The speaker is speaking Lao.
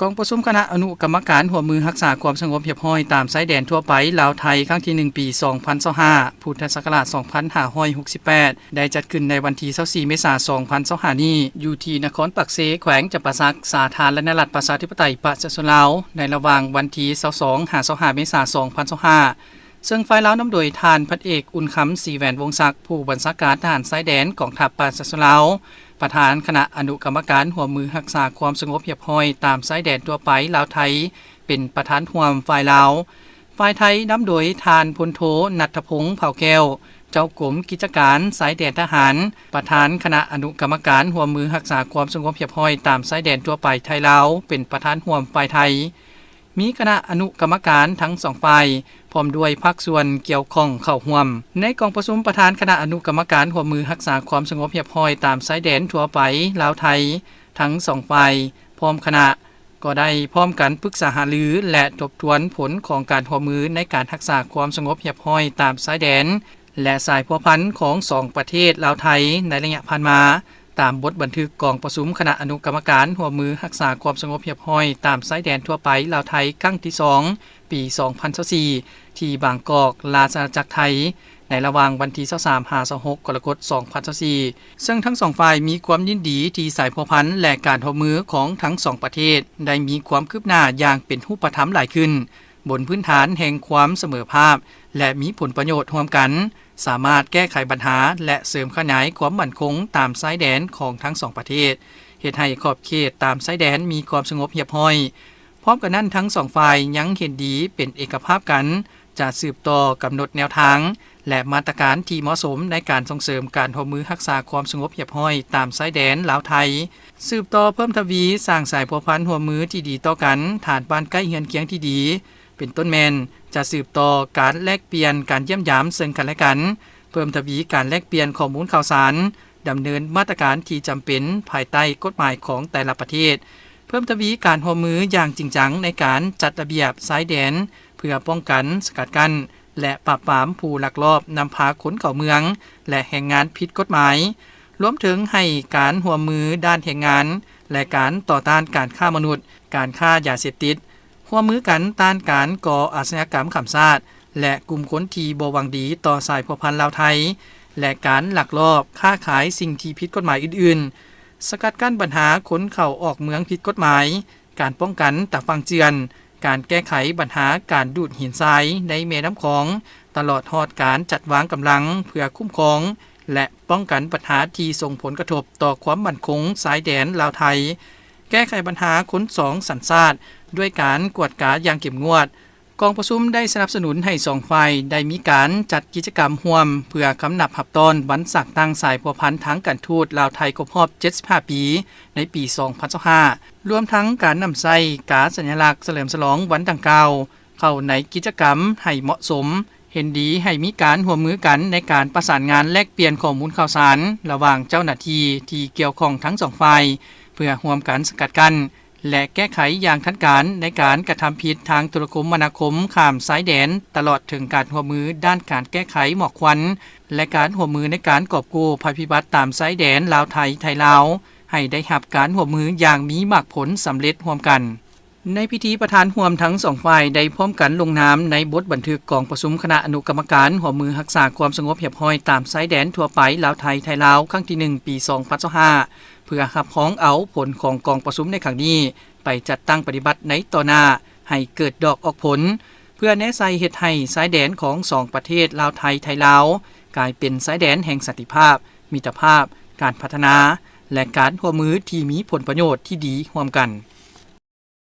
ກອງປະຊຸມຄະນະອະນຸກຳມະການຮ່ວມມືຮັກສາຄວາມສະຫງົບຮຽບຮ້ອຍຕາມຊາຍແດນທົ່ວໄປລາວໄທ ຄັ້ງທີໜຶ່ງ ປີສອງພັນຊາວຫ້າ ພຸດທະສັກກະລາດສອງພັນຫ້າຮ້ອຍຫົກສິບແປດ ໄດ້ຈັດຂຶ້ນໃນວັນທີຊາວສີ່ ເມສາ ສອງພັນຊາວຫ້ານີ້ ຢູ່ທີ່ນະຄອນປາກເຊ ແຂວງຈຳປາສັກ ສາທາລະນະລັດປະຊາທິປະໄຕປະຊາຊົນລາວ ໃນລະຫວ່າງວັນທີຊາວສອງ ຫາ ຊາວຫ້າ ເມສາ ສອງພັນຊາວຫ້າ ເຊິ່ງຝ່າຍລາວນຳໂດຍທ່ານພັນເອກ ອຸ່ນຄຳ ສີແຫວນວົງສັກ ຜູ້ບັນຊາການທະຫານຊາຍແດນກອງທັບປະຊາຊົນລາວ, ປະທານຄະນະອະນຸກຳມະການຮ່ວມມືຮັກສາຄວາມສະຫງົບຮຽບຮ້ອຍຕາມຊາຍແດນທົ່ວໄປລາວໄທ ເປັນປະທານຮ່ວມຝ່າຍລາວ, ຝ່າຍໄທນຳໂດຍທ່ານພົນໂທ ນັດທະພົງ ເຜົ່າແກ້ວ ເຈົ້າກົມກິດຈະການຊາຍແດນທະຫານ, ປະທານຄະນະອະນຸກຳມະການຮ່ວມມືຮັກສາຄວາມສະຫງົບຮຽບຮ້ອຍຕາມຊາຍແດນທົ່ວໄປໄທລາວ ເປັນປະທານຮ່ວມຝ່າຍໄທ. ມີຄະນະອະນຸກຳມະການທັງສອງຝ່າຍ ພ້ອມດ້ວຍພາກສ່ວນກ່ຽວຂ້ອງເຂົ້າຮ່ວມ. ໃນກອງປະຊຸມ, ປະທານຄະນະອະນຸກຳມະການຮ່ວມມືຮັກສາຄວາມສະຫງົບຮຽບຮ້ອຍຕາມຊາຍແດນທົ່ວໄປລາວໄທ ທັງສອງຝ່າຍ ພ້ອມຄະນະ ກໍໄດ້ພ້ອມກັນປຶກສາຫາລື ແລະ ທົບທວນຜົນຂອງການຮ່ວມມືໃນການຮັກສາຄວາມສະຫງົບຮຽບຮ້ອຍຕາມຊາຍແດນ ແລະ ສາຍພົວພັນຂອງສອງປະເທດລາວ-ໄທໃນໄລຍະຜ່ານມາ, ຕາມບົດບັນທຶກກອງປະຊຸມຄະນະອະນຸກຳມະການຮ່ວມມືຮັກສາຄວາມສະຫງົບຮຽບຮ້ອຍຕາມຊາຍແດນທົ່ວໄປລາວ-ໄທ ຄັ້ງທີສອງ ປີສອງພັນຊາວສີ່ ທີ່ບາງກອກ, ລາຊະອານາຈັກໄທ ໃນລະຫວ່າງວັນທີຊາວສາມ ຫາ ຊາວຫົກ ກໍລະກົດ ສອງພັນຊາວສີ່ ເຊິ່ງທັງສອງຝ່າຍມີຄວາມຍິນດີທີ່ສາຍພົວພັນ ແລະ ການຮ່ວມມືຂອງທັງສອງປະເທດໄດ້ມີຄວາມຄືບໜ້າຢ່າງເປັນຮູບປະທຳຫຼາຍຂຶ້ນ, ບົນພື້ນຖານແຫ່ງຄວາມສະເໝີພາບ ແລະ ມີຜົນປະໂຫຍດຮ່ວມກັນ, ສາມາດແກ້ໄຂບັນຫາ ແລະ ເສີມຂະຫຍາຍຄວາມໝັ້ນຄົງຕາມຊາຍແດນຂອງທັງສອງປະເທດ, ເຮັດໃຫ້ຂອບເຂດຕາມຊາຍແດນມີຄວາມສະຫງົບຮຽບຮ້ອຍ. ພ້ອມກັນນັ້ນ, ທັງສອງຝ່າຍຍັງເຫັນດີເປັນເອກະພາບກັນ ຈະສືບຕໍ່ກຳນົດແນວທາງ ແລະ ມາດຕະການທີ່ເໝາະສົມໃນການສົ່ງເສີມການຮ່ວມມືຮັກສາຄວາມສະຫງົບຮຽບຮ້ອຍຕາມຊາຍແດນລາວ-ໄທ, ສືບຕໍ່ເພີ່ມທະວີສ້າງສາຍພົວພັນຮ່ວມມືທີ່ດີຕໍ່ກັນ, ຖານບ້ານໃກ້ເຮືອນຄຽງທີ່ດີ, ເປັນຕົ້ນແມ່ນ ຈະສືບຕໍ່ການແລກປ່ຽນການຢ້ຽມຢາມເຊິ່ງກັນແລະກັນ, ເພີ່ມທະວີການແລກປ່ຽນຂໍ້ມູນຂ່າວສານ, ດຳເນີນມາດຕະການທີ່ຈຳເປັນພາຍໃຕ້ກົດໝາຍຂອງແຕ່ລະປະເທດ, ເພີ່ມທະວີການຮ່ວມມືຢ່າງຈິງຈັງໃນການຈັດລະບຽບຊາຍແດນ ເພື່ອປ້ອງກັນ, ສະກັດກັ້ນ ແລະ ປາບປາມຜູ້ລັກລອບນຳພາຄົນເຂົ້າເມືອງ ແລະ ແຮງງານຜິດກົດໝາຍ, ລວມເຖິງໃຫ້ການຮ່ວມມືດ້ານແຮງງານ ແລະ ການຕໍ່ຕ້ານການຄ້າມະນຸດ, ການຄ້າຢາເສບຕິດ, ຮ່ວມມືກັນຕ້ານການກໍ່ອາຊະຍາກຳຂ້າມຊາດ ແລະ ກຸ່ມຄົນທີ່ບໍ່ຫວັງດີຕໍ່ສາຍພົວພັນລາວ-ໄທ ແລະ ການລັກລອບຄ້າຂາຍສິ່ງທີ່ຜິດກົດໝາຍອື່ນໆ, ສະກັດກັ້ນບັນຫາຄົນເຂົ້າອອກເມືອງຜິດກົດໝາຍ, ການປ້ອງກັນຕາຝັ່ງເຈື່ອນ, ການແກ້ໄຂບັນຫາການດູດຫີນຊາຍໃນແມ່ນ້ຳຂອງ, ຕະຫຼອດຮອດການຈັດວາງກຳລັງເພື່ອຄຸ້ມຄອງ ແລະ ປ້ອງກັນບັນຫາທີ່ສົ່ງຜົນກະທົບຕໍ່ຄວາມໝັ້ນຄົງຊາຍແດນລາວ-ໄທ, ແກ້ໄຂບັນຫາຄົນສອງສັນຊາດດ້ວຍການກວດກາຢ່າງເຂັ້ມງວດ. ກອງປະຊຸມໄດ້ສະໜັບສະໜູນໃຫ້ສອງຝ່າຍໄດ້ມີການຈັດກິດຈະກຳຮ່ວມ ເພື່ອຄຳນັບຮັບຕ້ອນວັນສ້າງຕັ້ງສາຍພົວພັນທາງການທູດລາວ-ໄທຄົບຮອບເຈັດສິບຫ້າປີ ໃນປີສອງພັນຊາວຫ້າ ລວມທັງການນຳໃຊ້ກາສັນຍະລັກສະເຫຼີມສະຫຼອງວັນດັ່ງກ່າວເຂົ້າໃນກິດຈະກຳໃຫ້ເໝາະສົມ, ເຫັນດີໃຫ້ມີການຮ່ວມມືກັນໃນການປະສານງານແລກປ່ຽນຂໍ້ມູນຂ່າວສານລະຫວ່າງເຈົ້າໜ້າທີ່ທີ່ກ່ຽວຂ້ອງທັງສອງຝ່າຍ ເພື່ອຮ່ວມກັນສະກັດກັ້ນ ແລະ ແກ້ໄຂຢ່າງທັນການໃນການກະທຳຜິດທາງໂທລະຄົມມະນາຄົມຂ້າມຊາຍແດນ, ຕະຫຼອດເຖິງການຮ່ວມມືດ້ານການແກ້ໄຂໝອກຄວັນ ແລະ ການຮ່ວມມືໃນການກອບກູ້ໄພພິບັດຕາມຊາຍແດນລາວ-ໄທ, ໄທ-ລາວ ໃຫ້ໄດ້ຮັບການຮ່ວມມືຢ່າງມີໝາກຜົນສຳເລັດຮ່ວມກັນ. ໃນພິທີ, ປະທານຮ່ວມທັງສອງຝ່າຍໄດ້ພ້ອມກັນລົງນາມໃນບົດບັນທຶກກອງປະຊຸມຄະນະອະນຸກຳມະການຮ່ວມມືຮັກສາຄວາມສະຫງົບຮຽບຮ້ອຍຕາມຊາຍແດນທົ່ວໄປລາວ-ໄທ, ໄທ-ລາວ ຄັ້ງທີໜຶ່ງ ປີສອງພັນຊາວຫ້າ ເພື່ອຮັບຮອງເອົາຜົນຂອງກອງປະຊຸມໃນຄັ້ງນີ້ ໄປຈັດຕັ້ງປະຕິບັດໃນຕໍ່ໜ້າໃຫ້ເກີດດອກອອກຜົນ, ເພື່ອແນໃສ່ເຮັດໃຫ້ຊາຍແດນຂອງສອງປະເທດລາວໄທ, ໄທລາວ ກາຍເປັນຊາຍແດນແຫ່ງສັນຕິພາບ, ມິດຕະພາບ, ການພັດທະນາ ແລະ ການຮ່ວມມືທີ່ມີຜົນປະໂຫຍດທີ່ດີຮ່ວມກັນ.